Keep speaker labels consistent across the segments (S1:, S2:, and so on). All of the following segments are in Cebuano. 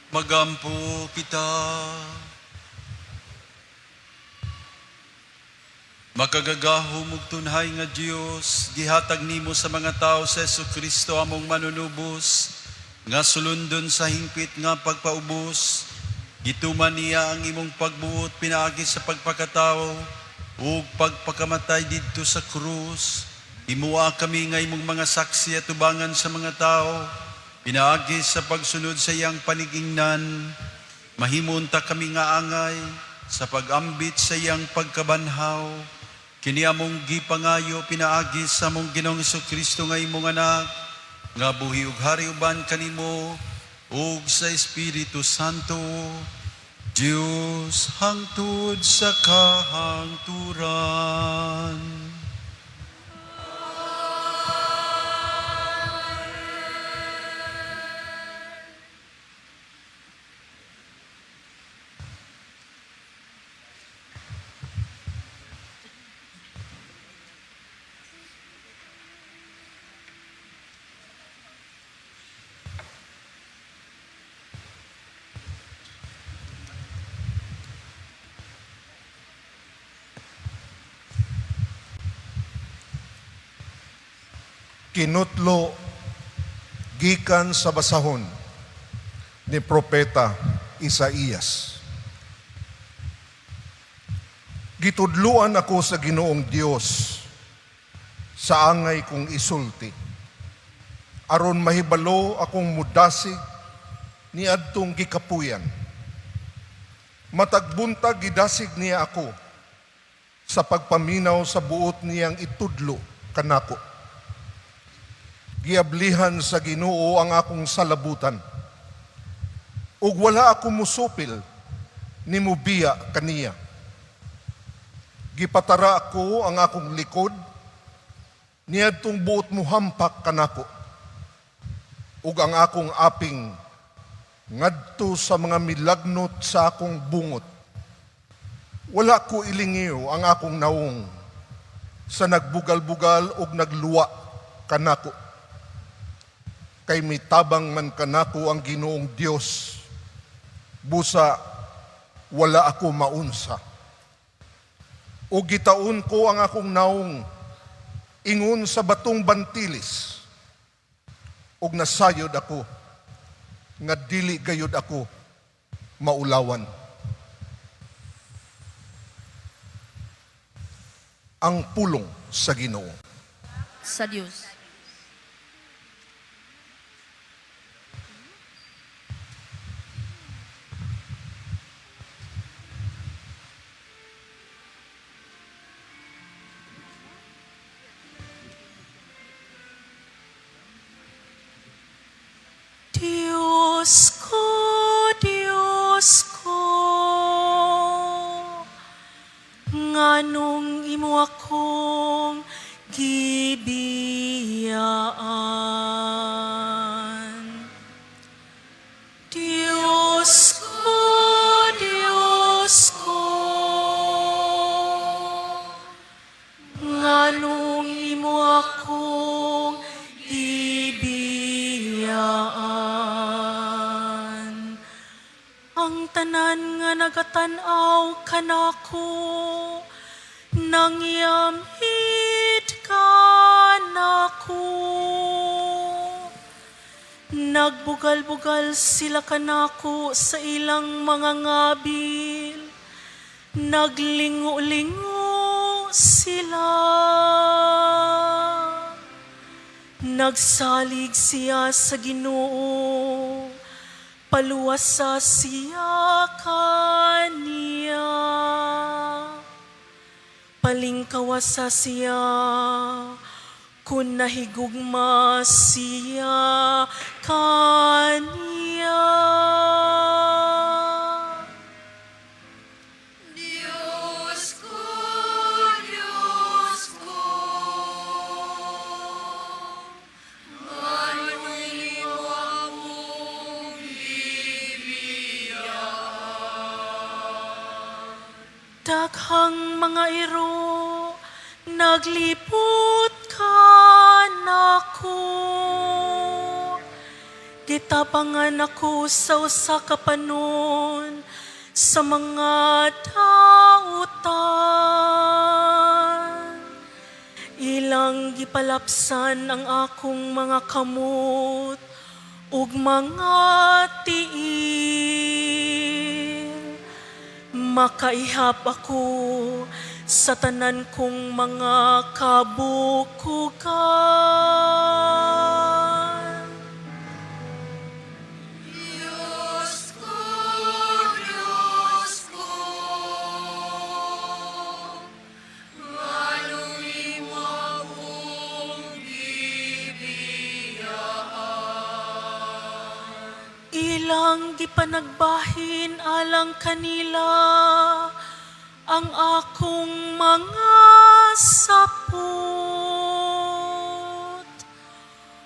S1: Magampo kita. Makagagahom ug tunhay nga Dios, gihatag nimo sa mga tao sa Kristo among manunubos, nga sulundon sa hingpit nga pagpaubos. Gituman niya ang imong pagbuot pinaagi sa pagpakatawo ug pagpakamatay didto sa krus. Himua kami nga imong mga saksi at tubangan sa mga tao, pinaagi sa pagsunod sa iyang panigingnan. Mahimunta kami nga angay sa pag-ambit sa iyang pagkabanhaw. Kini among gipangayo pinaagi sa among Ginoong Kristo nga imong anak, nga buhi ug hari uban kanimo ug sa Espiritu Santo, Dios hangtod sa kahangturan.
S2: Kinutlo gikan sa basahon ni Propeta Isaías. Gitudluan ako sa Ginoong Dios sa angay kong isulti, aron mahibalo akong mudasig ni adtong gikapuyan. Matag buntag gidasig niya ako sa pagpaminaw sa buot niyang itudlo kanako. Giablihan sa Ginoo ang akong salabutan, ug wala ako musupil ni mubiya kaniya. Gipatara ko ang akong likod niadtong buot muhampak kanako, ug ang akong aping ngadto sa mga milagnot sa akong bungot. Wala ko ilingiw ang akong naong sa nagbugal-bugal ug nagluwa kanako. Kay mitabang man kanako ang Ginoong Dios, busa wala ako maunsa. O gitaon ko ang akong naong ingon sa batong bantilis, ug nasayod ako nga dili gayud ako maulawan. Ang pulong sa Ginoo.
S3: Sa Dios. Diyos ko, Diyos ko, nganong imo akong gibiyaan? Diyos ko, Diyos ko, nganong imo akong gibiyaan? Ang tanan nga nagatan-aw kanako, nangyamhid kanako. Nagbugal-bugal sila kanako sa ilang mga ngabil, naglingo-lingo sila. Nagsalig siya sa Ginoo, paluwasa siya kaniya. Palingkawasa siya, kung nahigugma siya kaniya.
S4: Diyos ko, Diyos ko, nganong imo akong gibiyaan?
S3: Daghang mga iro, naglipot kanako. Gitabangan ako sa usa ka panon sa mga dautan. Ilang gipalapsan ang akong mga kamot ug mga tiil. Makaihap ako sa tanan kong mga kabukugan.
S4: Diyos ko, Diyos ko, nganong imo akong gibiyaan?
S3: Ilang gipanagbahin alang kanila ang akong mga sapot.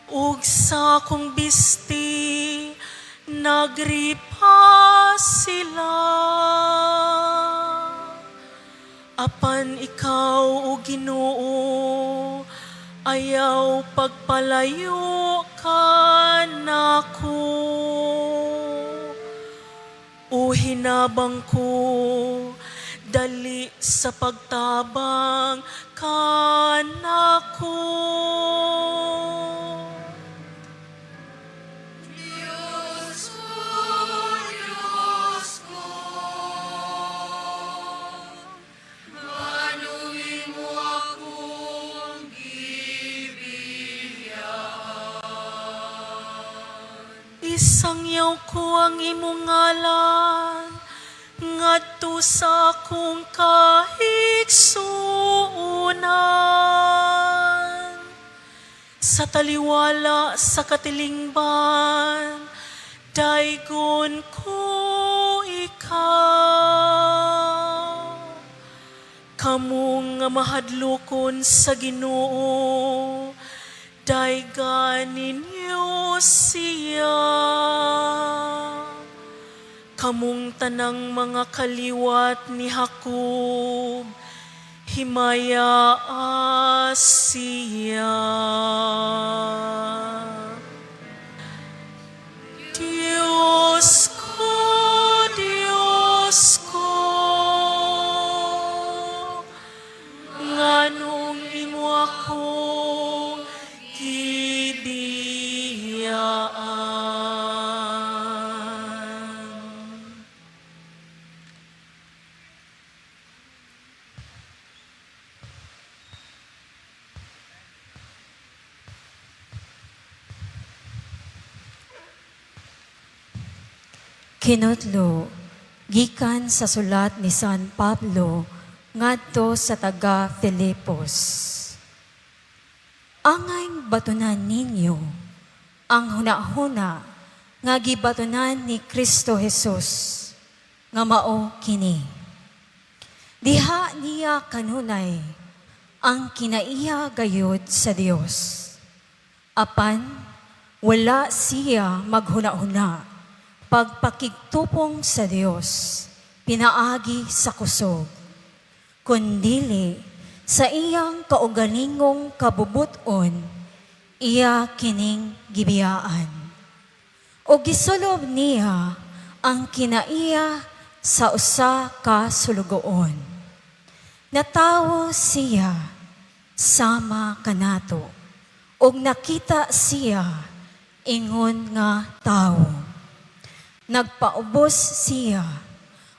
S3: Ug sa akong bisti nagripa sila. Apan ikaw, O Ginoo, ayaw pagpalayo kanako. O hinabang ko, dali sa pagtabang kanako.
S4: Diyos ko, Diyos ko, nganong imo akong gibiyaan?
S3: Isangyaw ko ang imong ngalan ngadto sa akong kaigsuonan. Sa taliwala sa katilingban, daygon ko ikaw. Kamo nga mahadlokon sa Ginoo, dayga ninyo siya. Kamong tanang mga kaliwat ni Jacob, himayaa siya. Diyos ko, Diyos ko, nganong imo akong gibiyaan?
S5: Kinutlo, gikan sa sulat ni San Pablo ngadto sa taga Filipos. Angayng batunan ninyo ang hunahuna nga gibatunan ni Kristo Jesus nga mao kini. Diha niya kanunay ang kinaiya gayud sa Dios. Apan wala siya maghuna-huna pagpakigtupong sa Dios pinaagi sa kusog, kundili sa iyang kaugalingong kabubuton, iya kining gibiyaan. O gisulob niya ang kinaiya sa usa ka sulugoon. Natawo siya sama kanato, ug nakita siya ingon nga tawo. Nagpaubos siya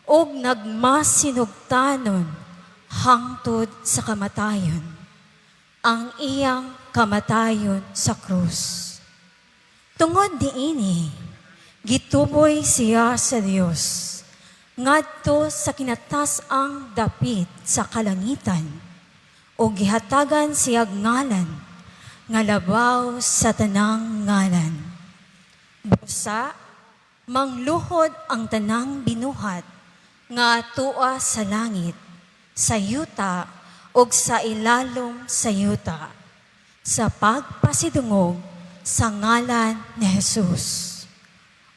S5: ug nagmasinugtanon hangtod sa kamatayon, ang iyang kamatayon sa krus. Tungod niini, gituboy siya sa Dios ngadto sa kinatas-ang dapit sa kalangitan ug gihatagan siyag ngalan nga labaw sa tanang ngalan. Busa, mangluhod ang tanang binuhat nga atua sa langit, sa yuta ug sa ilalom sa yuta, sa pagpasidungog sa ngalan ni Jesus.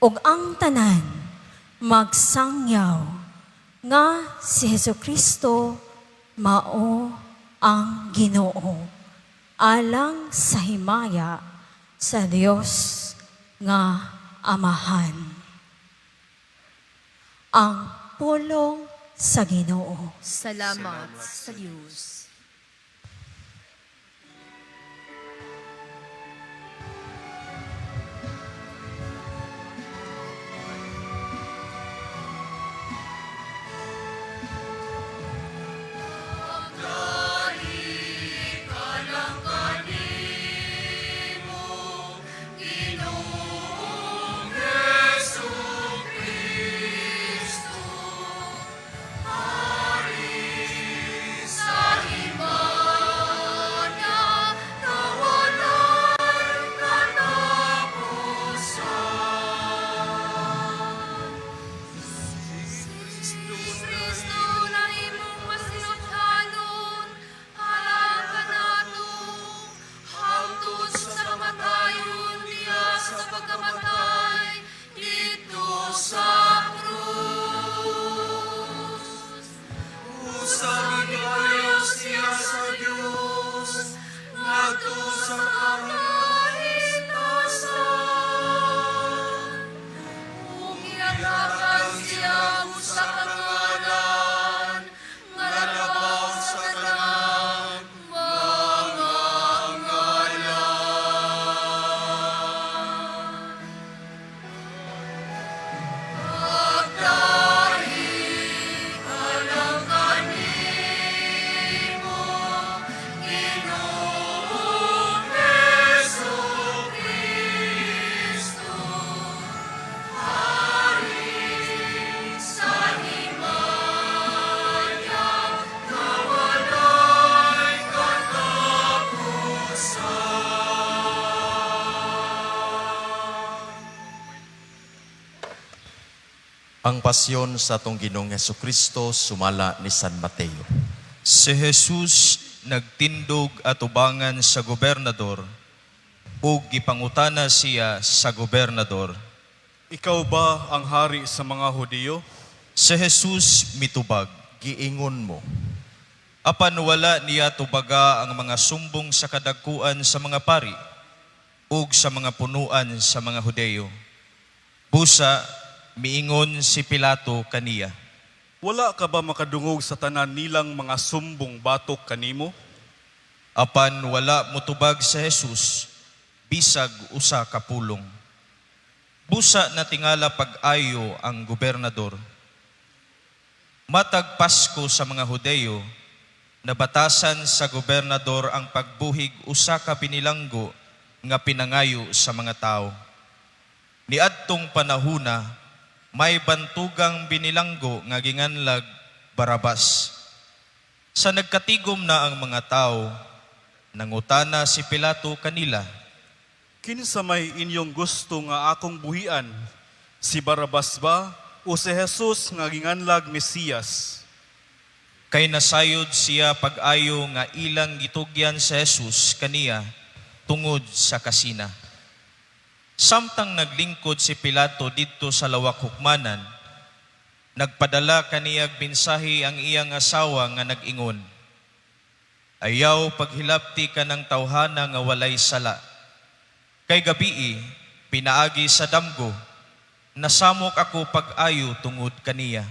S5: Ug ang tanan magsangyaw nga si Hesukristo mao ang Ginoo, alang sa himaya sa Dios nga Amahan. Ang pulong sa Ginoo.
S4: Salamat sa Diyos. Kristo na imong masinughanon, alang kanato, hangtod sa kamatayon niya sa pagkamatay, didto sa krus.
S1: Usab gipareho siya sa Dios ngadto sa
S4: Kahimtasan, ug gihatagan siya usa ka ngalan nga labaw sa tanan mga ngalan. Pagdahi alang kanimo, Ginoong Hesus Kristo, sa himaya nga walay katapusan.
S6: Ang pasyon sa atong Ginoong Hesukristo sumala ni San Mateo.
S7: Si Jesus nagtindog atubangan sa gobernador ug gipangutana siya sa gobernador.
S8: Ikaw ba ang hari sa mga Hudiyo?
S7: Si Jesus mitubag,
S6: Giingon mo,
S7: apan wala niya tubaga ang mga sumbong sa kadagkuan sa mga pari ug sa mga punuan sa mga Hudeyo. Busa miingon si Pilato kaniya.
S8: Wala ka ba makadungog sa tanan nilang mga sumbong batok kanimo?
S7: Apan wala motubag sa Jesus bisag usa ka pulong. Busa na tingala pag-ayo ang gobernador. Matag Pasko sa mga Hudeyo, nabatasan sa gobernador ang pagbuhig usa ka binilanggo nga pinangayo sa mga tao. Niadtong panahuna, may bantugang binilanggo nga ginganlag Barabas. Sa nagkatigom na ang mga tao, nangutana si Pilato kanila.
S8: Kinsa may inyong gusto nga akong buhian? Si Barabas ba o si Jesus nga ginganlag Mesiyas?
S7: Kay nasayod siya pag-ayo nga ilang gitugyan sa Jesus kaniya tungod sa kasina. Samtang naglingkod si Pilato didto sa lawak hukmanan, nagpadala kaniyag mensahe ang iyang asawa nga nag-ingon, "Ayaw paghilabti ka ng tawhana nga walay sala. Kay gabii, pinaagi sa damgo, nasamok ako pag-ayo tungod kaniya."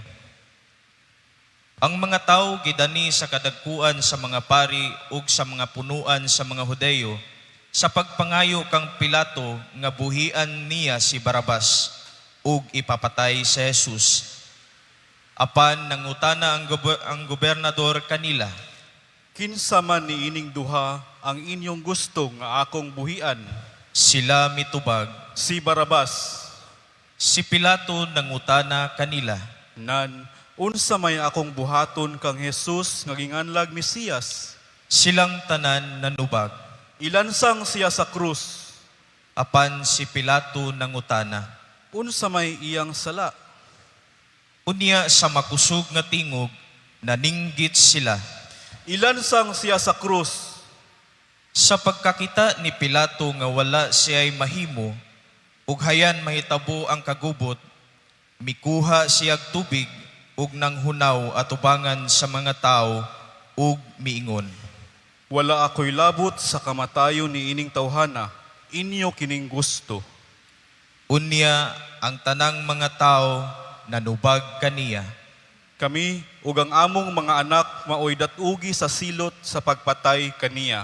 S7: Ang mga tao gidani sa kadagkuan sa mga pari ug sa mga punuan sa mga Hudeyo sa pagpangayo kang Pilato nga buhian niya si Barabas ug ipapatay si Jesus. Apan nangutana ang gobernador kanila.
S8: Kinsa man niining duha ang inyong gusto nga akong buhian?
S7: Sila mitubag.
S8: Si Barabas.
S7: Si Pilato nangutana kanila.
S8: Nan, unsa may akong buhaton kang Jesus nga ginganlag Mesiyas?
S7: Silang tanan nanubag.
S8: Ilansang siya sa krus.
S7: Apan si Pilato nangutana.
S8: Unsa may iyang sala?
S7: Unya sa makusog nga tingog, naninggit sila.
S8: Ilansang siya sa krus.
S7: Sa pagkakita ni Pilato nga wala siya'y mahimo, ug hayan mahitabo ang kagubot, mikuha siyag tubig ug nanghunaw atubangan sa mga tao ug miingon.
S8: Wala ako'y labot sa kamatayon ni ining tawhana, inyo kining gusto.
S7: Unya ang tanang mga tawo nanubag kaniya.
S8: Kami ug ang among mga anak maoy dat-ugi sa silot sa pagpatay kaniya.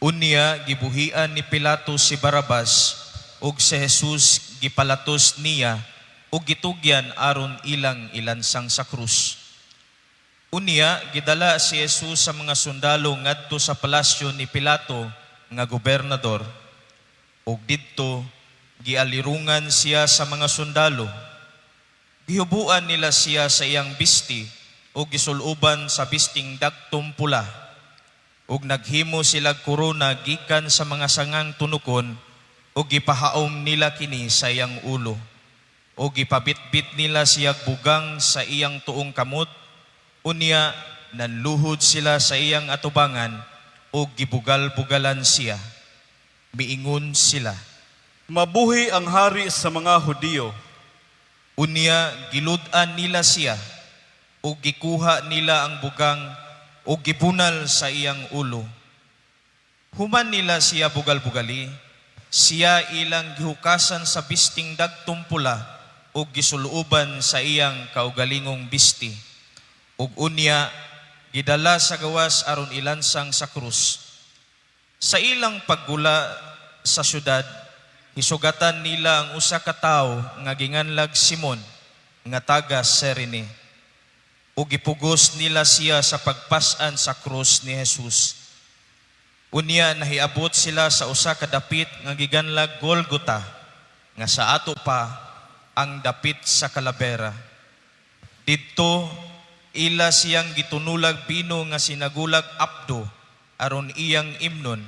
S7: Unya gibuhian ni Pilato si Barabas ug si Jesus gipalatos niya ug gitugyan aron ilang ilansang sa krus. Unya gidala si Jesus sa mga sundalo ngadto sa palasyo ni Pilato nga gobernador, ug didto gialirungan siya sa mga sundalo. Gihubuan nila siya sa iyang bisti ug gisuluban sa bisting dagtom pula. Ug naghimo sila korona gikan sa mga sangang tunukon ug gipahaom nila kini sa iyang ulo. Ug gipabitbit nila siyag bugang sa iyang tuong kamot. Unya nanluhod sila sa iyang atubangan ug gibugal-bugalan siya. Miingon sila,
S8: "Mabuhi ang hari sa mga Hudiyo."
S7: Unya gilud-an nila siya ug gikuha nila ang bugang ug gibunal sa iyang ulo. Human nila siya bugal-bugali, siya ilang gihukasan sa bisting dagtom pula ug gisuluoban sa iyang kaugalingong bisti. Ug unya gidala sa gawas aron ilansang sa krus. Sa ilang paggula sa syudad, hisugatan nila ang usa ka tawo nga ginganlag Simon nga taga Cirene. Ug gipugos nila siya sa pagpas-an sa krus ni Jesus. Unya nahiabot sila sa usa ka dapit nga giganlag Golgota, nga sa ato pa ang Dapit sa Kalabera. Didto ila siyang gitunulag bino nga sinagulag apdo aron iyang imnon.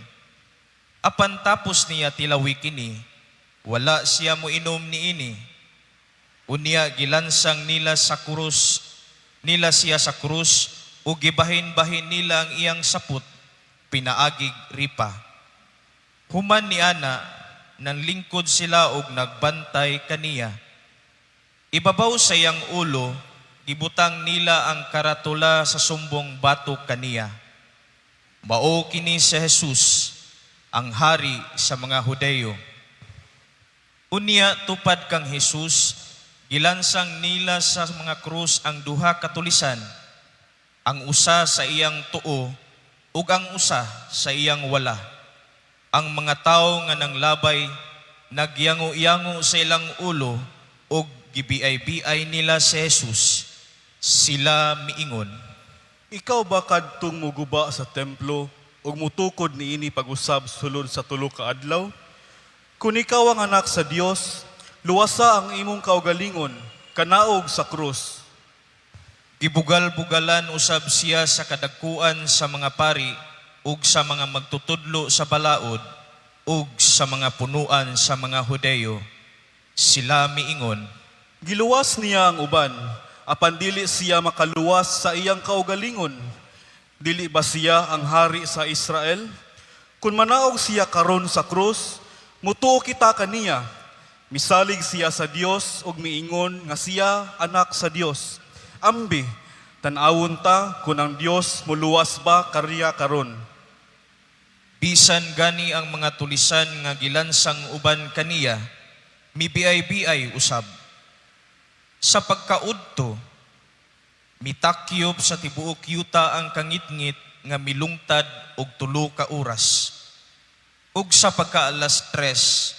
S7: Apan tapos niya tilawi kini, wala siya moinom niini. Unya gilansang nila siya sa krus ug gibahin-bahin nila ang iyang saput pinaagig ripa. Human ni ana, nanlingkod sila og nagbantay kaniya. Ibabaw sa iyang ulo, gibutang nila ang karatula sa sumbong batok kaniya: "Mao kini si Jesus, ang hari sa mga Hudeyo." Unya tupad kang Jesus, gilansang nila sa mga krus ang duha ka tulisan, ang usa sa iyang tuo ug ang usa sa iyang wala. Ang mga tawo nga nanglabay nagyango-yango sa ilang ulo ug gibiay-biay nila si Jesus. Sila miingon,
S8: "Ikaw ba kadtong muguba sa templo ug mutukod niini pag-usab sulod sa 3 ka adlaw? Kun ikaw ang anak sa Dios, luwasa ang imong kaugalingon, kanaog sa krus."
S7: Gibugal-bugalan usab siya sa kadagkuan sa mga pari ug sa mga magtutudlo sa balaod ug sa mga punuan sa mga Hudeyo. Sila miingon,
S8: "Giluwas niya ang uban, apan dili siya makaluwas sa iyang kaugalingon. Dili ba siya ang hari sa Israel? Kung manaog siya karon sa krus, mutuo kita kaniya. Misalig siya sa Dios ug miingon nga siya anak sa Dios. Ambi, tan-awon ta kung ang Dios muluwas ba kaniya karon."
S7: Bisan gani ang mga tulisan nga gilansang uban kaniya, mibiay-biay usab. Sa pagkaudto, mitakyop sa tibuok yuta ang kangitngit nga milungtad og 3 ka oras. Ug sa pagka-alas 3,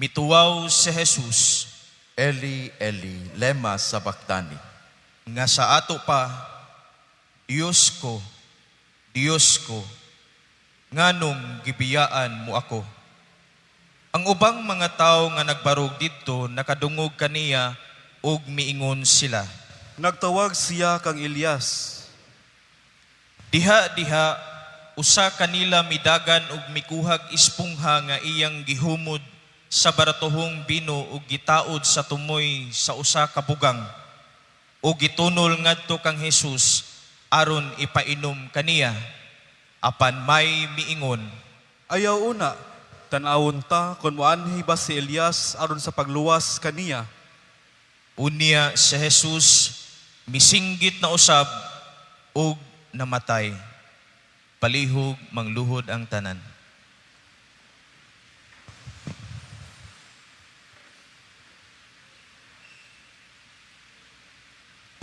S7: mituwaw si Jesus,
S6: "Eli, Eli, lema sabachthani?"
S7: nga sa ato pa, "Diyos ko, Diyos ko, nganong gibiyaan mo ako?" Ang ubang mga tawo nga nagbarog didto nakadungog kaniya ug miingon sila,
S8: "Nagtawag siya kang Elias."
S7: Diha diha usa kanila midagan ug mikuhag espongha nga iyang gihumod sa baratohong bino ug gitaod sa tumoy sa usa ka bugang ug gitunol ngadto kang Jesus aron ipainom kaniya. Apan may miingon,
S8: "Ayaw una, tan-awon ta kung moanhi ba si Elias aron sa pagluwas kaniya."
S7: Unya si Jesus misinggit na usab ug namatay. Palihog mangluhod ang tanan.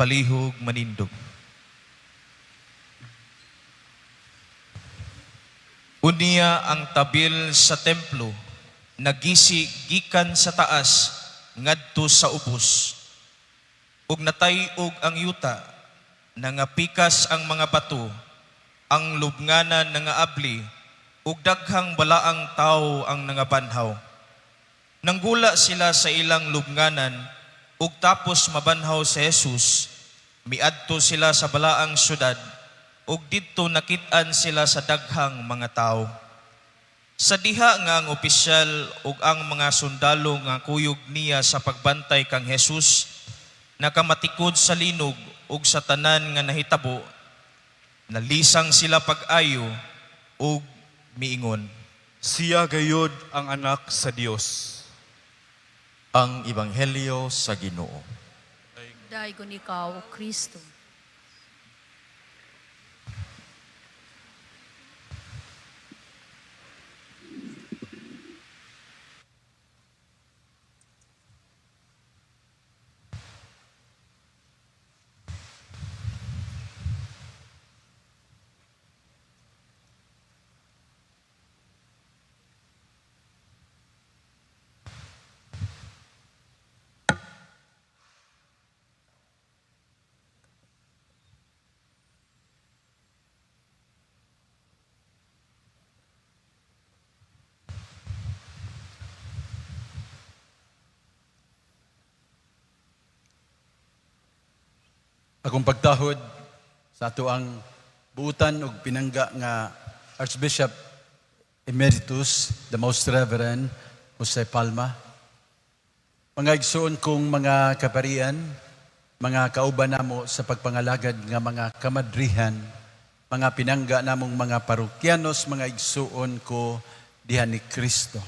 S7: Palihog manindog. Unya ang tabil sa templo nagisi gikan sa taas ngadto sa ubos. Ug natay-og ang yuta, nangapikas ang mga bato, ang lubnganan nangaabli, ug daghang balaang tawo ang nangabanhaw. Nanggula sila sa ilang lubnganan, ug tapos mabanhaw si Jesus, miadto sila sa balaang syudad, ug didto nakit-an sila sa daghang mga tawo. Sa diha nga ang opisyal ug ang mga sundalo nga kuyog niya sa pagbantay kang Jesus nakamatikod sa linog ug sa tanan nga nahitabo, nalisang sila pag-ayo ug miingon.
S8: Siya gayod ang anak sa Dios.
S6: Ang Ebanghelyo sa Ginoo.
S4: Daygon ikaw, O Kristo.
S1: Akong pagtahod sa ato ang buutan og pinangga nga Archbishop Emeritus, the Most Reverend Jose Palma. Mga igsoon kong mga kaparian, mga kauban namo sa pagpangalagad nga mga kamadrihan, mga pinangga namong mga parokyanos, mga igsuon ko diha ni Kristo.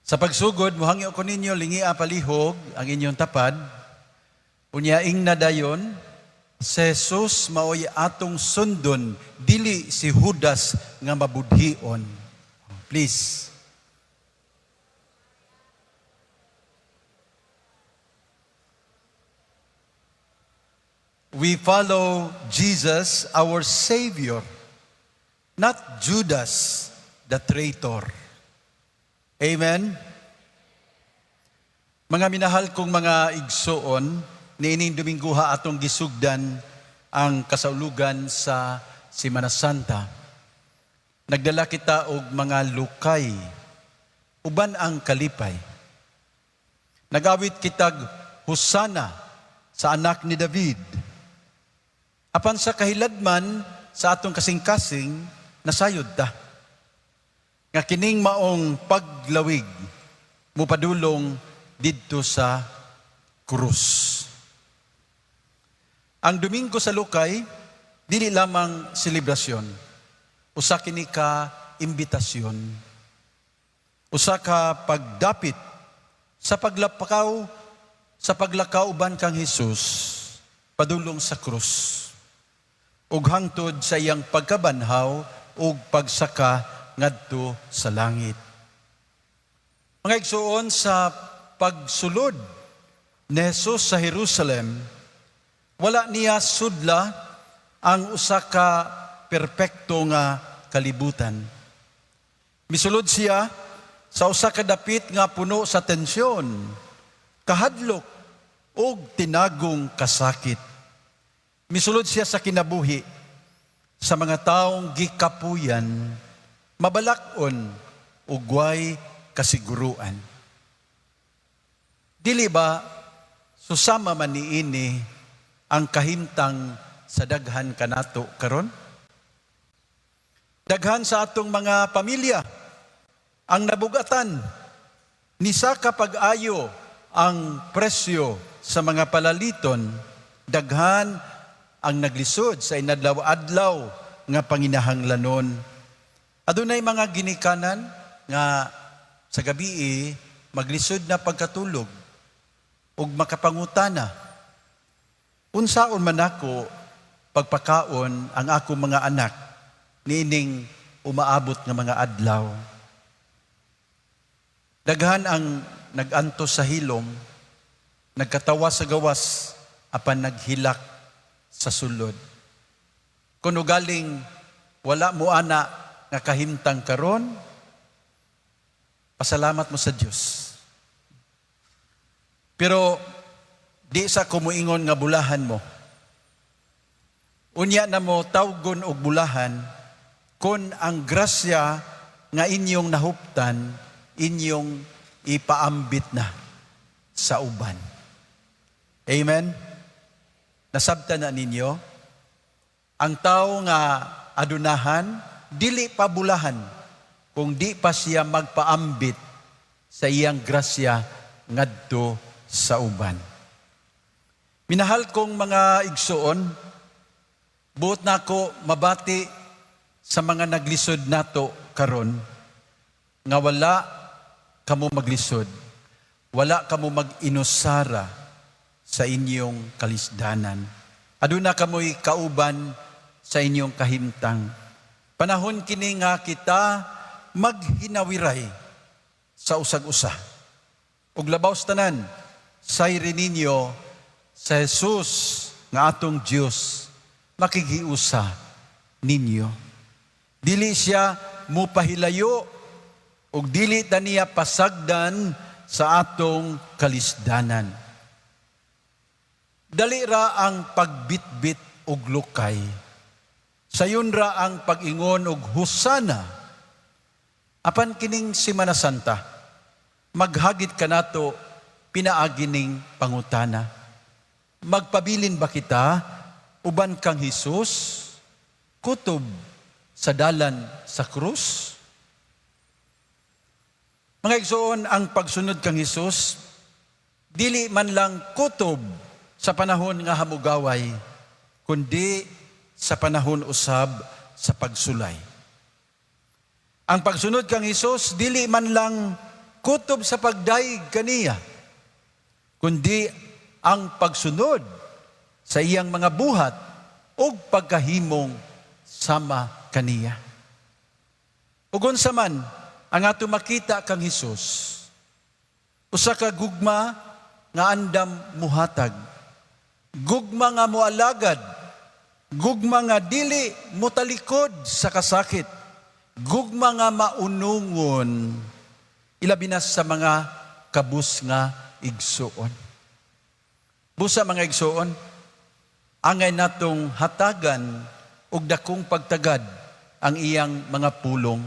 S1: Sa pagsugod, muhangyo ko ninyo lingia palihog ang inyong tapad. Unya ingna dayon, si Jesus maoy atong sundon, dili si Judas nga mabudhion. Please. We follow Jesus, our Savior, not Judas, the traitor. Amen? Mga minahal kong mga igsoon, niining Domingguha atong gisugdan ang kasaulugan sa Semana Santa. Nagdala kita og mga lukay, uban ang kalipay. Nagawit kitag Hosana sa anak ni David. Apan sa kahiladman sa atong kasing-kasing, nasayod ta. Nga kining maong paglawig, mupadulong didto sa krus. Ang Domingo sa Lukay, dili lamang selebrasyon. Usa kini ka imbitasyon. Usa ka pagdapit sa paglakaw uban kang Hesus padulong sa krus. Ug hangtod sa iyang pagkabanhaw ug pagsaka ngadto sa langit. Mga igsuon, sa pagsulod ni Jesus sa Jerusalem, wala niya sudla ang usa ka perpekto nga kalibutan. Misulod siya sa usa ka dapit nga puno sa tensyon, kahadlok ug tinagong kasakit. Misulod siya sa kinabuhi sa mga taong gikapuyan, mabalak-on ug way kasiguruan. Dili ba susama man niini ang kahimtang sa daghan kanato karon? Daghan sa atong mga pamilya ang nabugatan ni sa kapag-ayo ang presyo sa mga palaliton, daghan ang naglisod sa inadlaw-adlaw nga panginahanglanon. Adunay mga ginikanan nga sa gabii maglisod na pagkatulog ug makapangutana. Unsaon man ako pagpakaon ang akong mga anak niining umaabot nga mga adlaw. Daghan ang nag-antos sa hilom, nagkatawa sa gawas apan naghilak sa sulod. Kung ugaling wala mo ana nga kahimtang karon, pasalamat mo sa Dios. Pero di sa kumuingon nga bulahan mo. Unya na mo tawgon og bulahan kung ang grasya nga inyong nahuptan, inyong ipaambit na sa uban. Amen? Nasabtan na ninyo? Ang tao nga adunahan, dili pa bulahan kung di pa siya magpaambit sa iyang grasya ngadto sa uban. Minahal kong mga igsuon, buot nako mabati sa mga naglisod nato karon nga wala kamo maglisod, wala kamo mag-inusara sa inyong kalisdanan. Aduna kamoy kauban sa inyong kahimtang. Panahon kini nga kita maghinawiray sa usag-usa. Ug labaw sa tanan, sayri ninyo sa Jesus nga atong Dios, makighiusa ninyo. Dili siya mupahilayo ug dili ta niya pasagdan sa atong kalisdanan. Dali ra ang pagbitbit og lukay. Sayon ra ang pag-ingon og husana. Apan kining Semana Santa, maghagit kanato pinaagi ning pangutana. Magpabilin ba kita uban kang Hesus kutob sa dalan sa krus? Mga igsoon, ang pagsunod kang Hesus dili man lang kutob sa panahon nga hamugaway, kundi sa panahon usab sa pagsulay. Ang pagsunod kang Hesus dili man lang kutob sa pagdayeg kaniya, kundi ang pagsunod sa iyang mga buhat ug pagkahimong sama kaniya. Ug unsa man ang ato makita kang Hesus, usa ka gugma nga andam muhatag, gugma nga moalagad, gugma nga dili motalikod sa kasakit, gugma nga maunungon, ilabi na sa mga kabus nga igsuon. Busa, mga igsuon, angay natong hatagan og dakong pagtagad ang iyang mga pulong.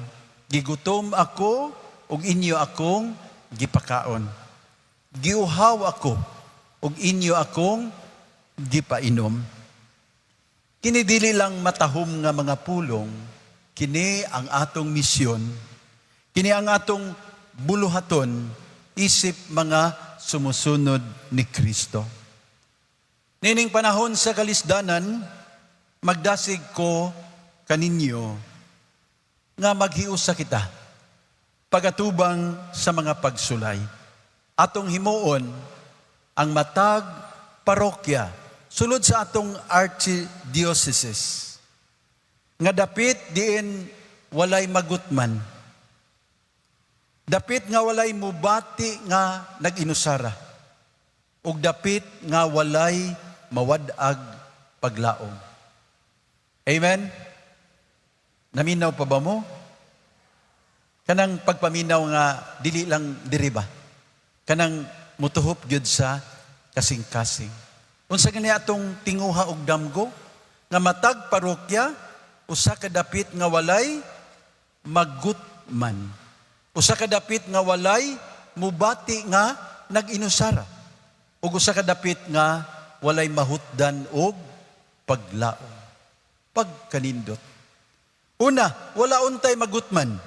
S1: "Gigutom ako ug inyo akong gipakaon. Giuhaw ako ug inyo akong gipainom." Kini dili lang matahom nga mga pulong, kini ang atong misyon, kini ang atong buluhaton isip mga sumusunod ni Kristo. Nining panahon sa kalisdanan, magdasig ko kaninyo nga maghiusa kita pagatubang sa mga pagsulay. Atong himuon ang matag parokya sulod sa atong archdiocese nga dapit diin walay magutman. Dapit nga walay mubati nga nag-inusara. Ug dapit nga walay mawad-ag paglaom. Amen? Naminaw pa ba mo? Kanang pagpaminaw nga dili lang diri ba? Kanang mutuhop gyud sa kasing-kasing. Unsa gani atong tinguha og damgo? Nga matag parokya usa ka dapit nga walay magutman. Usa ka dapit nga walay mubati nga nag-inusara. Ug usa ka dapit nga walay mahutdan og paglaom. Pagkanindot. Una, wala untay magutman.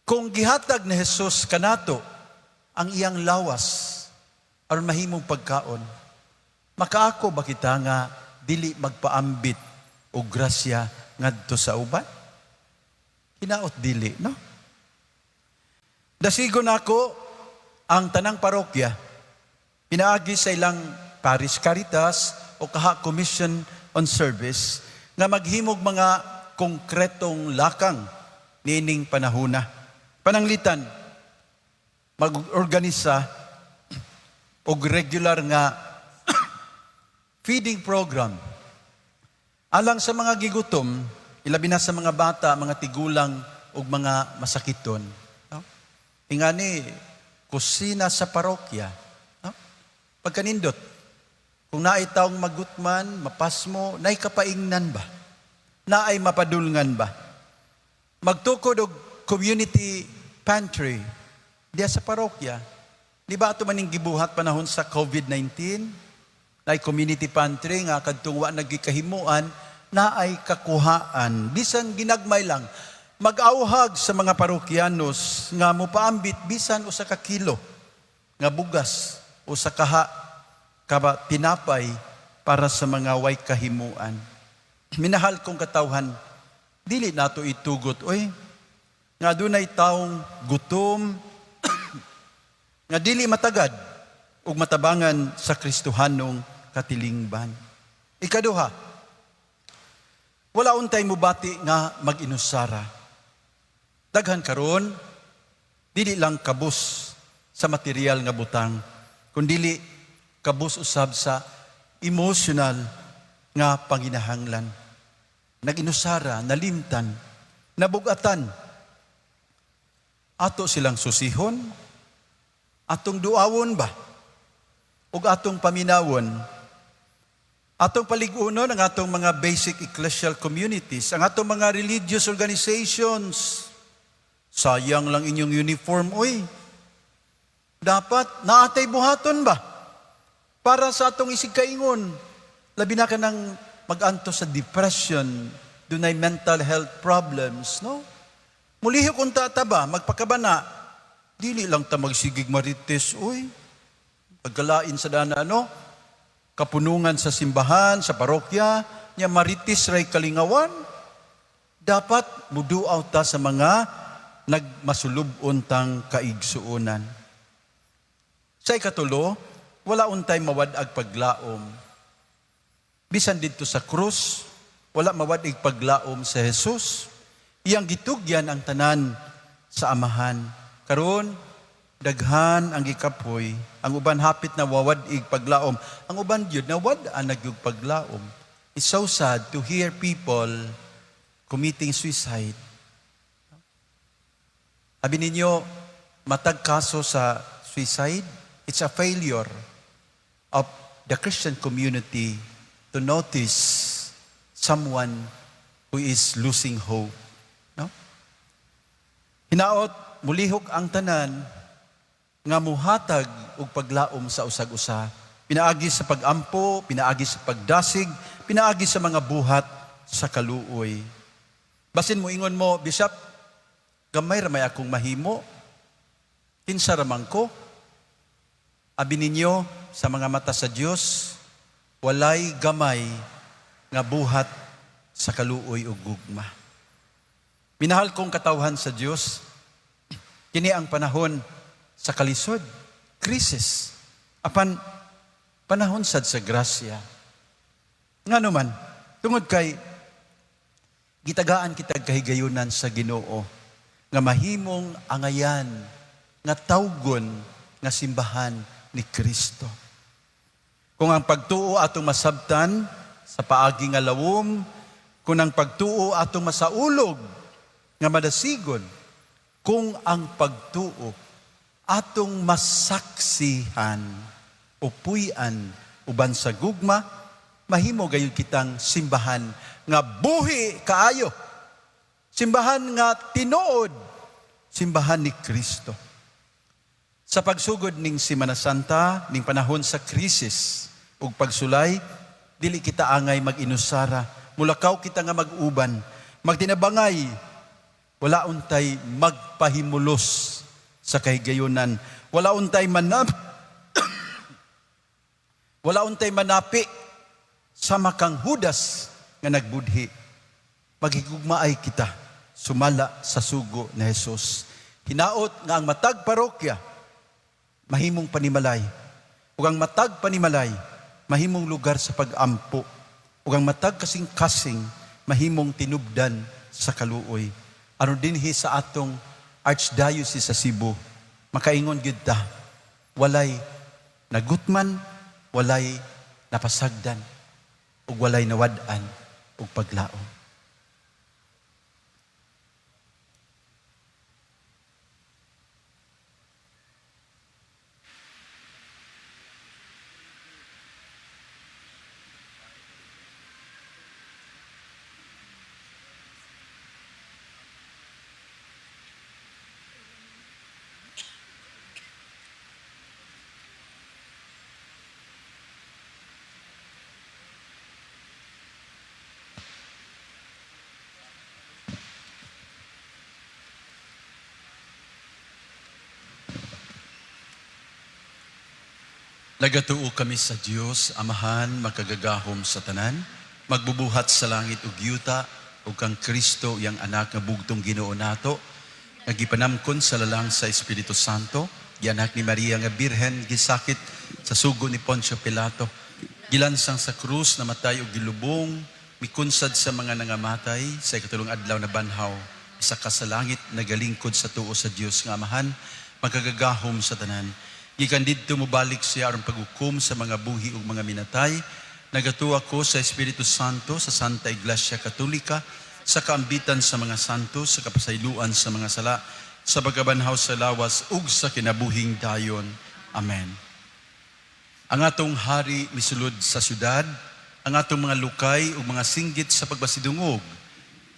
S1: Kung gihatag ni Jesus kanato ang iyang lawas aron mahimong pagkaon, makaako ba kita nga dili magpaambit og grasya ngadto sa uban? Hinaot dili, no? Dasigon nako ang tanang parokya pinaagi sa ilang Parish Caritas o kaha Commission on Service nga maghimog mga konkretong lakang niining panahuna. Pananglitan, mag-organisa og regular nga Feeding program. Alang sa mga gigutom, ilabi na sa mga bata, mga tigulang ug mga masakiton. No? Ingani, kusina sa parokya. No? Pagkanindot, kung naay taong magutman, mapasmo, naay kapaingnan ba? Naay mapadulngan ba? Magtukod og community pantry diya sa parokya. Di ba ato maning gibuhat panahon sa COVID-19? Naay community pantry nga kadtong wa nagikahimuan, naay kakuhaan. Bisan ginagmay lang, mag-auhag sa mga parokyanos nga mopaambit bisan usa ka kilo nga bugas, usa kaha ka tinapay para sa mga way kahimuan. Minahal kong katawhan, dili nato itugot, oy, nga dunay taong gutom, nga dili matagad ug matabangan sa Kristohanong katilingban. Ikaduha, wala untay mubati nga mag-inusara. Daghan karon, dili lang kabus sa material nga butang, kundili kabus usab sa emotional nga panginahanglan. Nag-inusara, nalimtan, nabugatan. Ato silang susihon, atong duawon ba? Ug atong paminawon, atong paligunon ang atong mga basic ecclesial communities, ang atong mga religious organizations. Sayang lang inyong uniform, oy. Dapat naa tay buhaton ba? Para sa atong isigkaingon, labi na ka ng mag-antos sa depression, dunay mental health problems, no? Mulihok unta ta ba, magpakabana, dili lang ta magsigig marites, uy. Pagkalain sa dana, ano? Kapunungan sa simbahan, sa parokya, nya marites ray kalingawan. Dapat muduaw ta sa mga nagmasulub-on tang kaigsuonan. Sa ikatulo, wala untay mawad-ag paglaom. Bisan didto sa krus, wala mawad-ig paglaom sa Jesus. Iyang gitugyan ang tanan sa Amahan. Karon, daghan ang gikapoy, ang uban hapit na wawad-ig paglaom. Ang uban gyud nawad-an na gyud paglaom. It's so sad to hear people committing suicide. Sabi ninyo, matag kaso sa suicide, it's a failure of the Christian community to notice someone who is losing hope. No? Hinaot, mulihok ang tanan nga muhatag og paglaom sa usag-usa. Pinaagi sa pagampo, pinaagi sa pagdasig, pinaagi sa mga buhat sa kaluoy. Basin mo ingon mo, "Bishop, gamay ra may akong mahimo. Kinsa ra man ko?" Abi ninyo, sa mga mata sa Dios, walay gamay nga buhat sa kaluoy ug gugma. Minahal kong katawhan sa Dios, kini ang panahon sa kalisod, krisis, apan panahon sad sa grasya. Ngano man, tungod kay gitagaan kitag kahigayunan sa Ginoo nga mahimong angayan nga tawgon nga simbahan ni Kristo. Kung ang pagtuo atong masabtan sa paagi nga lawom, kung ang pagtuo atong masaulog nga madasigon, kung ang pagtuo atong masaksihan o puy-an uban sa gugma, mahimo gayud kitang simbahan nga buhi kaayo. Simbahan nga tinuod, simbahan ni Kristo. Sa pagsugod ning Semana Santa, ning panahon sa krisis ug pagsulay, dili kita angay mag-inusara. Mulakaw kita nga mag-uban, magtinabangay, wala untay magpahimulos sa kahigayunan. Wala untay manapi sama kang Judas nga nagbudhi. Maghigugmaay kita sumala sa sugo ni Jesus. Hinaot nga ang matag parokya mahimong panimalay, ug ang matag panimalay mahimong lugar sa pag-ampo, ug ang matag kasing-kasing mahimong tinubdan sa kaluoy. Aron dinhi sa atong Archdiocese sa Cebu, makaingon gyud ta, walay nagutman, walay Napasagdan ug walay nawad-an og paglaom. Nagatuo kami sa Dios, Amahan, makagagahom sa tanan, magbubuhat sa langit ug yuta, ug kang Kristo iyang anak nga bugtong Ginoo nato, nga gipanamkon sa lalang sa Espiritu Santo, gianak ni Maria nga Birhen, gisakit sa sugo ni Poncio Pilato, gilansang sa krus, namatay ug gilubong, mikunsad sa mga nangamatay, sa ikatulong adlaw na banhaw, isa ka sa langit, nagalingkod sa tuo sa Dios nga Amahan, makagagahom sa tanan. Gikan didto mobalik siya aron paghukom sa mga buhi ug mga minatay. Nagatuo ko sa Espiritu Santo, sa Santa Iglesia Katolika, sa kaambitan sa mga santo, sa kapasayloan sa mga sala, sa pagkabanhaw sa lawas ug sa kinabuhing dayon. Amen. Ang atong hari misulod sa syudad, ang atong mga lukay ug mga singgit sa pagpasidungog,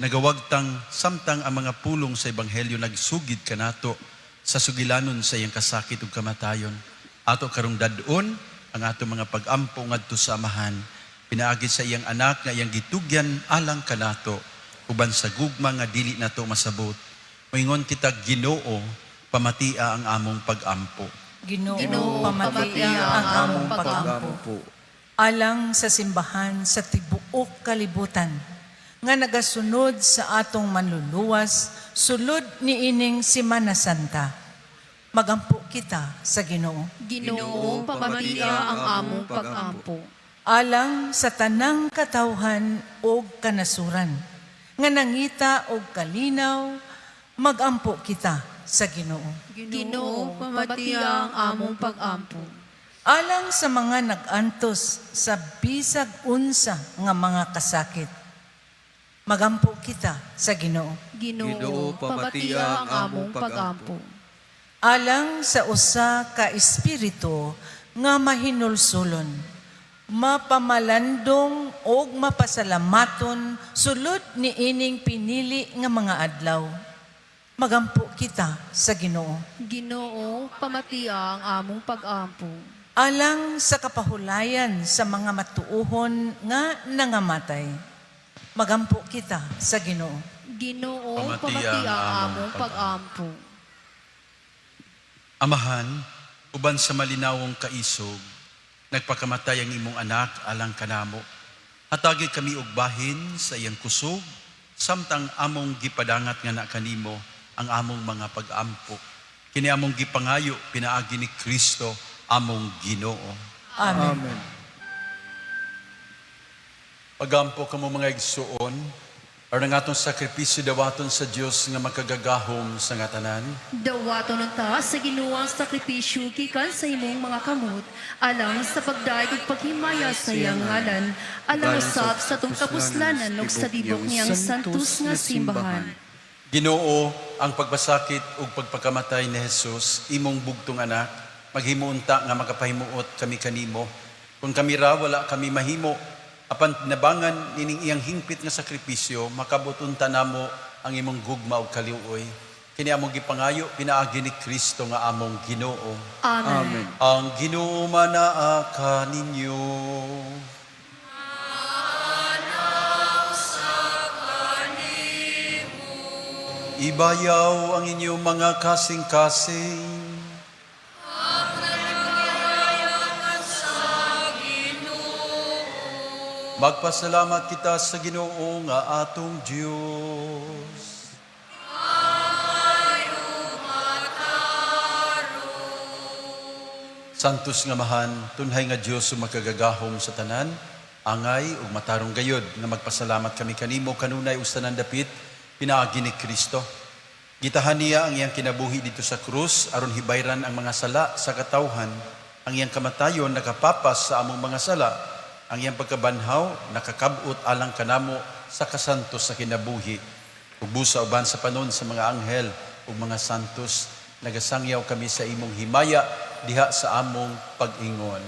S1: nagawagtang samtang ang mga pulong sa ebanghelyo nagsugid kanato sa sugilanon sa iyang kasakit ug kamatayon. Ato karong dad-on ang atong mga pag-ampo ngadto sa Amahan, pinaagi sa iyang anak nga iyang gitugyan alang kanato, uban sa gugma nga dili nato masabot. Moingon kita, Ginoo, pamatia ang among pag-ampo.
S9: Ginoo,
S4: Ginoo,
S9: pamatia ang among pag-ampo. Alang sa simbahan sa tibuok kalibutan, nga nagasunod sa atong manluluwas, sulod niining Semana Santa. Magampo kita sa Ginoo.
S4: Ginoo, pamatia ang among pag-ampo.
S9: Alang sa tanang katawhan og kanasuran, nga nangita og kalinaw, magampo kita sa Ginoo.
S4: Ginoo, pamatia ang among pag-ampo.
S9: Alang sa mga nag-antos sa bisag unsa nga mga kasakit, magampo kita sa Ginoo.
S4: Ginoo, pamatia ang among pag-ampo.
S9: Alang sa usa ka espiritu nga mahinulsulon, mapamalandong og mapasalamaton sulod niining pinili nga mga adlaw, magampo kita sa Ginoo.
S4: Ginoo, pamatia ang among pag-ampo.
S9: Alang sa kapahulayan sa mga matuohon nga nangamatay, magampo kita sa Ginoo.
S4: Ginoo,
S1: Pamatia
S4: pamatia
S1: ang
S4: ang
S1: among
S4: among pag-ampo.
S1: Amahan, uban sa malinawong kaisog, nagpakamatay ang imong anak alang kanamo. Hatagi kami og bahin sa iyang kusog, samtang among gipadangat nga na kanimo ang among mga pag-ampo. Kini among gipangayo pinaagi ni Kristo among Ginoo.
S9: Amen.
S1: Pagampo kamo mga igsuon, aron ang atong sakripisyo dawaton sa Dios nga makagagahom sa nga tanan.
S4: Dawaton unta sa Ginoo ang sakripisyo gikan sa imong mga kamot, alang sa pagdayeg ug paghimaya sa iyang ngalan, alang usab sa atong kapuslanan ug sa tibok niyang santos nga simbahan.
S1: Ginoo, ang pagpasakit ug pagpakamatay ni Jesus, imong bugtong anak, maghimo unta nga makapahimuot kami kanimo. Kung kami ra wala kami mahimo, apan tinabangan nining iyang hingpit nga sakripisyo, makabot unta namo ang imong gugma ug kaliuoy. Kini among gipangayo pinaagi ni Kristo nga among Ginoo.
S4: Amen.
S1: Ang Ginoo manaa kaninyo. Ibayaw ang inyong mga kasing-kasing. Magpasalamat kita sa Ginoo nga atong Dios. Santos nga Amahan, tunhay nga Dios ug makagagahom sa tanan, angay ug matarong gayod nga magpasalamat kami kanimo kanunay ug sa tanan dapit pinaagi ni Kristo. Gitahan niya ang iyang kinabuhi didto sa krus aron hibayran ang mga sala sa katawhan. Ang iyang kamatayon nakapapas sa among mga sala Ang iyang pagkabanhaw nakakab-ot alang kanamo sa kasantos sa kinabuhi. Ug busa uban sa panon sa mga anghel ug mga santos, nagasangyaw kami sa imong himaya diha sa among pag-ingon.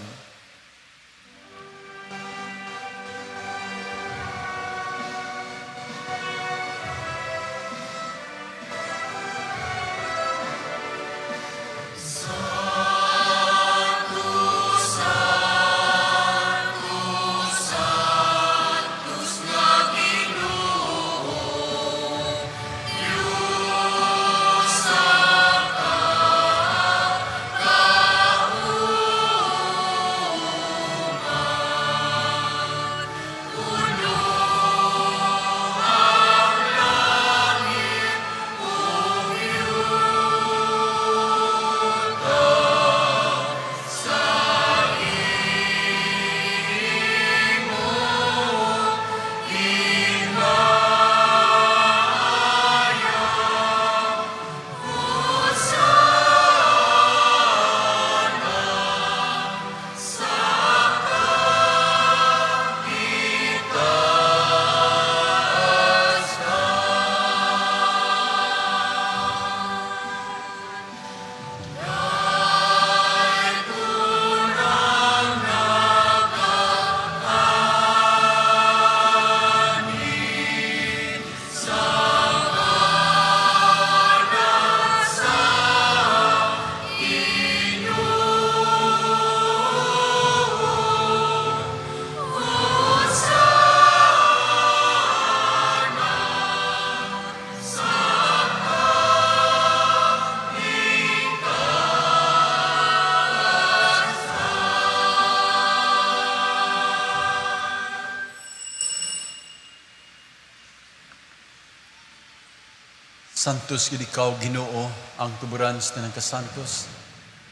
S1: Santos gid ikaw, Ginoo, ang tuburan sa tanang kasantos.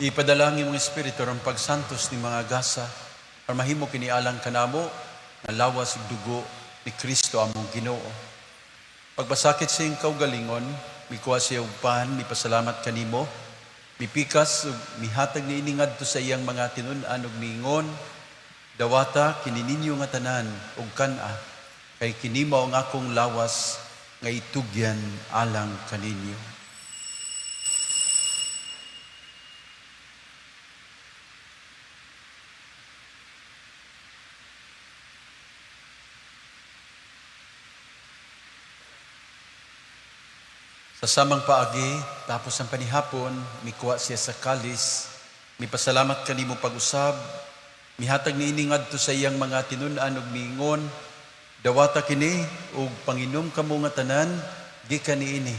S1: Ipadala ang imong espiritu aron pagsantos ni mga gasa aron mahimo kini alang kanamo nga lawas ug dugo ni Kristo among Ginoo. Pagpasakit sa iyang kaugalingon, mikuha siya og pan, mipasalamat kanimo, mipikas ug mihatag niini ngadto sa iyang mga tinun-an ug miingon, "Dawata kini ninyo nga tanan ug kan-a, kay kini mao ang akong lawas nga itugyan alang kaninyo." Sa samang paagi, tapos ang panihapon, mikuha siya sa kalis, mipasalamat kanimo pag-usab, mihatag niini ngadto sa iyang mga tinun-an ug miingon, "Dawata kini ug panginom kamo nga tanan gikan niini,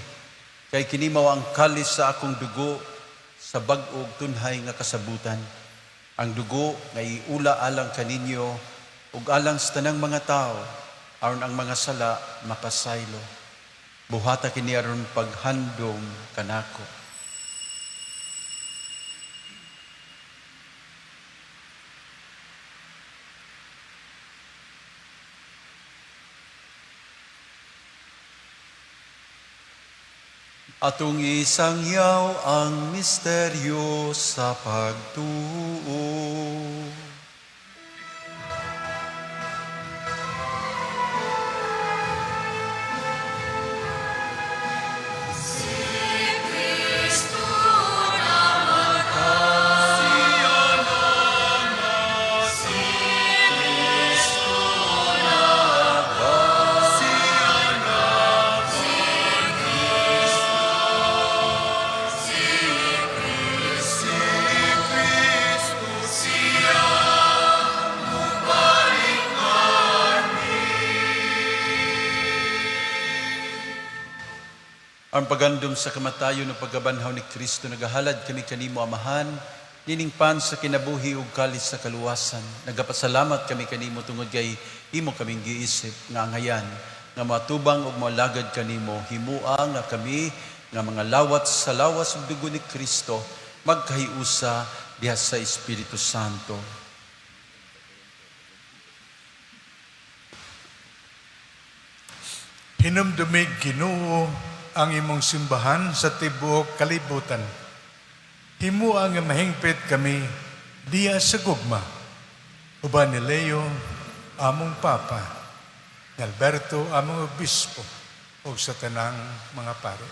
S1: kay kini mao ang kalis sa akong dugo sa bag-o ug tunhay nga kasabutan. Ang dugo nga iula alang kaninyo ug alang sa tanang mga tawo aron ang mga sala mapasaylo. Buhata kini aron paghandom kanako." Atong isangyaw ang misteryo sa pagtuo. Ang pagandom sa kamatayon ug pagkabanhaw ni Kristo, nagahalad kami kanimo, Amahan, nining pan sa kinabuhi ug kalis sa kaluwasan. Nagapasalamat kami kanimo tungod kay imo kaming giisip nga angayan nga matubang ug moalagad kanimo. Himua nga kami nga mga lawat sa lawas ug dugo ni Kristo magkahiusa diha sa Espiritu Santo.
S10: Hinumdumi, Ginoo, ang imong simbahan sa tibuok kalibutan. Himua nga mahingpit kami diya sa gugma. Uban ni Leo among Papa, ni Alberto, among Obispo, ug sa tanang mga pare.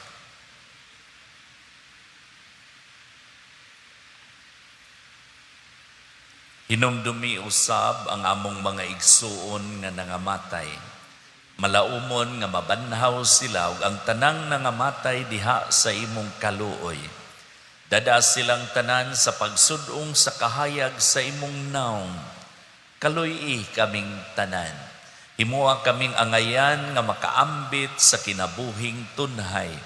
S11: Hinumdumi usab ang among mga igsuon nga nangamatay. Malaumon nga mabanhaw sila ug ang tanang nangamatay diha sa imong kaluoy. Dada silang tanan sa pagsud-ong sa kahayag sa imong naong. Kaluy-i kaming tanan. Himoa kaming angayan nga makaambit sa kinabuhing tunhay.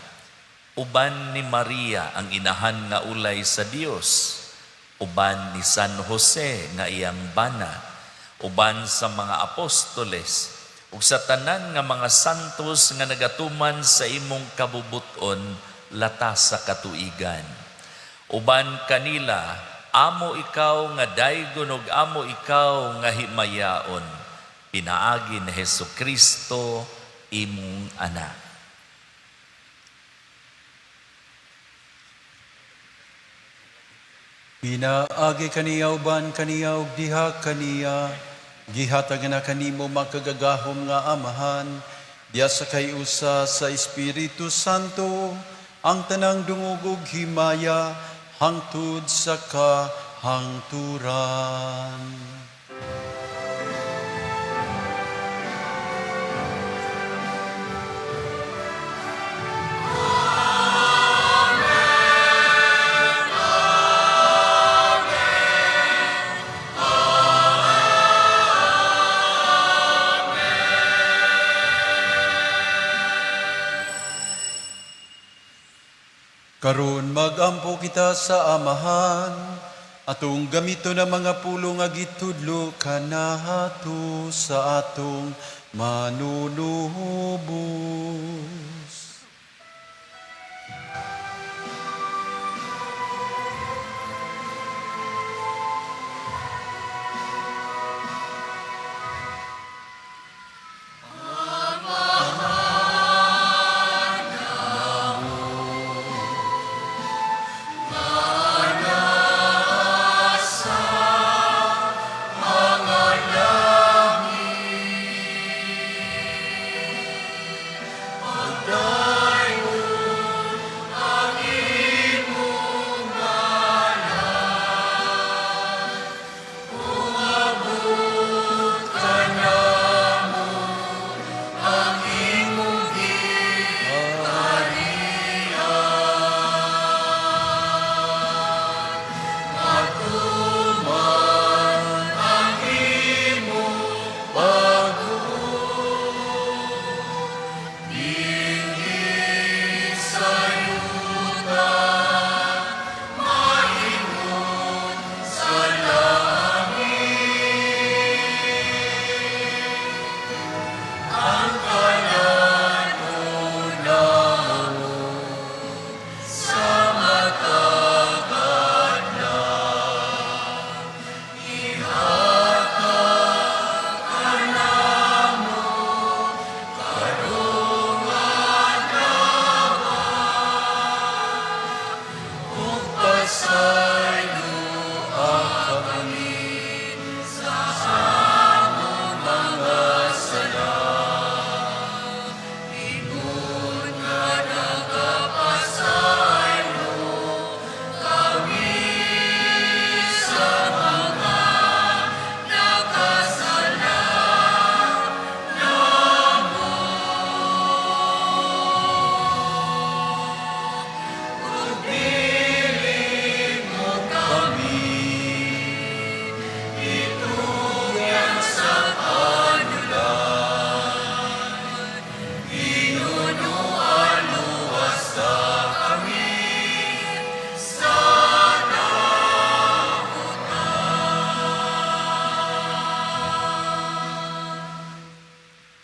S11: Uban ni Maria ang inahan nga ulay sa Dios, uban ni San Jose nga iyang bana, uban sa mga apostoles, ug sa tanan nga mga santos nga nagatuman sa imong kabubuton latas sa katuigan. Uban kanila, amo ikaw nga daygon ug amo ikaw nga himayaon, pinaagi ni Hesukristo imong anak.
S1: Pinaagi kaniya uban kaniya ug diha kaniya, gihatag na kanimo makagagahom nga Amahan, diya sa kay-usa sa Espiritu Santo, ang tanang dungog ug himaya hangtod sa kahangturan. Karon magampo kita sa Amahan, atong gamito na mga pulong nga gitudlo kanato sa atong manunubos.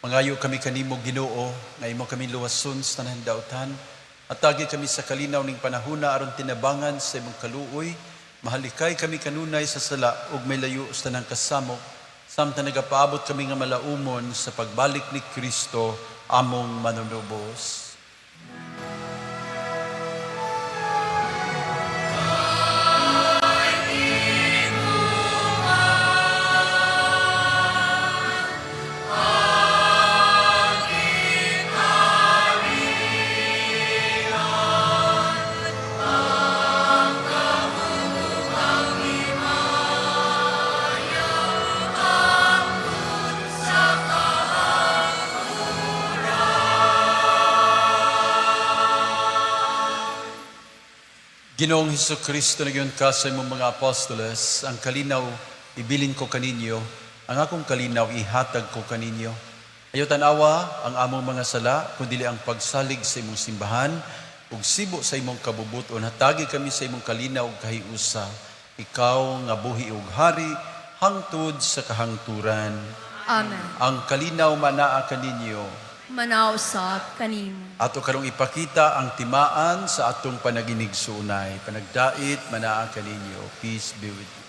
S1: Mangayo kami kanimo Ginoo nga imo kami luwason sa tanan dautan at tagi kami sa kalinaw ning panahona aron tinabangan sa imong kaluoy, mahalikay kami kanunay sa sala ug may layo sa tanang kasamok samtang nagapaabot kami nga malaumon sa pagbalik ni Kristo among manunubos. Ginoong Hesus Kristo, nag-ingon ka sa imong mga apostoles, "Ang kalinaw ibilin ko kaninyo, ang akong kalinaw ihatag ko kaninyo. Ayaw tanawa ang among mga sala, kundi ang pagsalig sa imong simbahan, ug sibo sa imong kabubuton, hatagi kami sa imong kalinaw ug kahiusa. Ikaw nga buhi ug hari, hangtod sa kahangturan."
S4: Amen.
S1: Ang kalinaw manaa kaninyo.
S4: Manaa usab kanimo.
S1: Ato karong ipakita ang timaan sa atong panaginigsuonay. Panagdait manaa kaninyo. Peace be with you.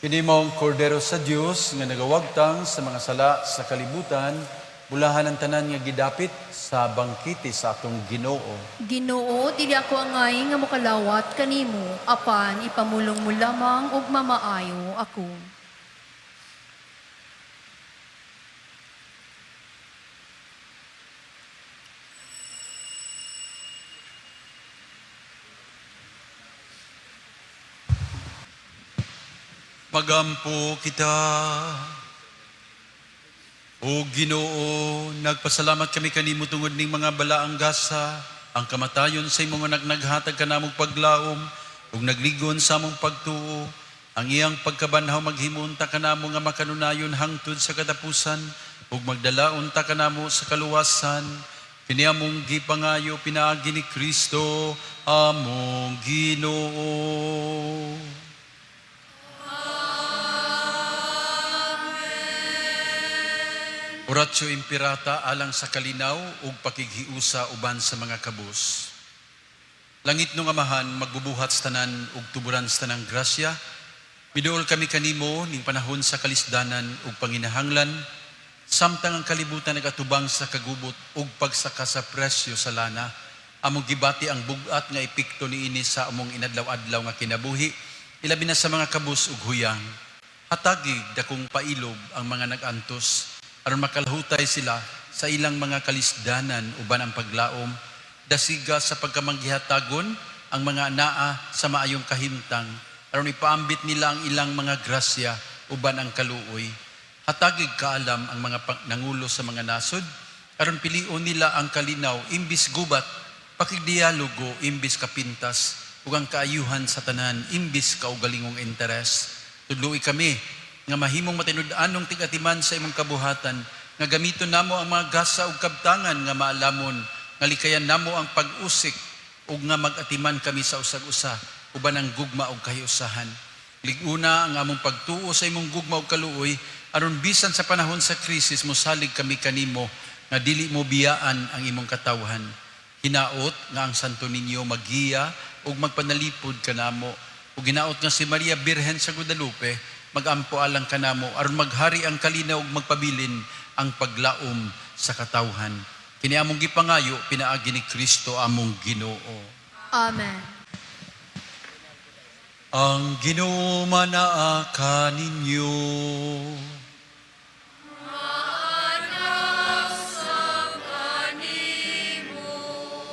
S1: Kini mao ang Kordero sa Dios nga nagawagtang sa mga sala sa kalibutan, bulahan ang tanan nga gidapit sa bangkete sa atong Ginoo.
S4: Ginoo, dili ako angay nga mokalawat kanimo, apan ipamulong mo lamang ug mamaayo ako.
S1: Magampo kita. O Ginoo, nagpasalamat kami kanimo tungod ning mga balaang gasa, ang kamatayon sa imong anak naghatag kanamong paglaom ug nagligon sa among pagtuo. Ang iyang pagkabanhaw maghimo unta kanamo nga makanunayon hangtod sa katapusan ug magdala unta kanamo sa kaluwasan. Kini among gipangayo pinaagi ni Kristo among Ginoo. Oratio Imperata alang sa kalinaw ug pakighiusa uban sa mga kabus. Langitnong Amahan, magbubuhat sa tanan ug tuburan sa tanang grasya, miduol kami kanimo ning panahon sa kalisdanan ug panginahanglan, samtang ang kalibutan nagatubang sa kagubot ug pagsaka sa presyo sa lana. Among gibati ang bug-at nga epekto niini sa among inadlaw-adlaw nga kinabuhi, ilabi na sa mga kabus ug huyang. Hatagi dakong pailob ang mga nag-antos aron makalahutay sila sa ilang mga kalisdanan uban ang paglaom, dasiga sa pagkamanggihatagon ang mga anaa sa maayong kahimtang aron ipaambit nila ang ilang mga grasya uban ang kaluoy. Hatagig kaalam ang mga nangulo sa mga nasod aron pilion nila ang kalinaw imbis gubat, pakigdialogo imbis kapintas, ug ang kaayuhan sa tanan imbis kaugalingong interes. Tudloi kami nga mahimong matinud-anong tig-atiman sa imong kabuhatan, nga gamiton namo ang mga gasa ug kabtangan nga maalamon, nga likayan namo ang pag-usik ug nga mag-atiman kami sa usag-usa uban ang gugma ug kahiusahan. Lig-una ang among pagtuo sa imong gugma ug kaluoy aron bisan sa panahon sa krisis mosalig kami kanimo nga dili mo biyaan ang imong katawhan. Hinaot nga ang Santo Niño magiya ug magpanalipod kanamo, ug hinaot nga si Maria Birhen sa Guadalupe magampo alang kanamo aron maghari ang kalinaw ug magpabilin ang paglaom sa katawhan. Kini among gipangayo pinaagi ni Kristo among Ginoo.
S4: Amen.
S1: Ang Ginoo manaa kaninyo.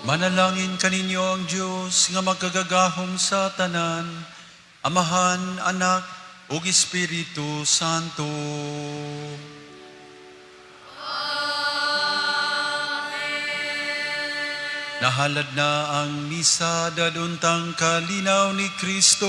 S1: Manalangin kaninyo ang Dios nga magkagagahom sa tanan, Amahan, Anak, ug Espiritu Santo. Nahalad na ang misa, dad-on tang kalinaw ni Kristo.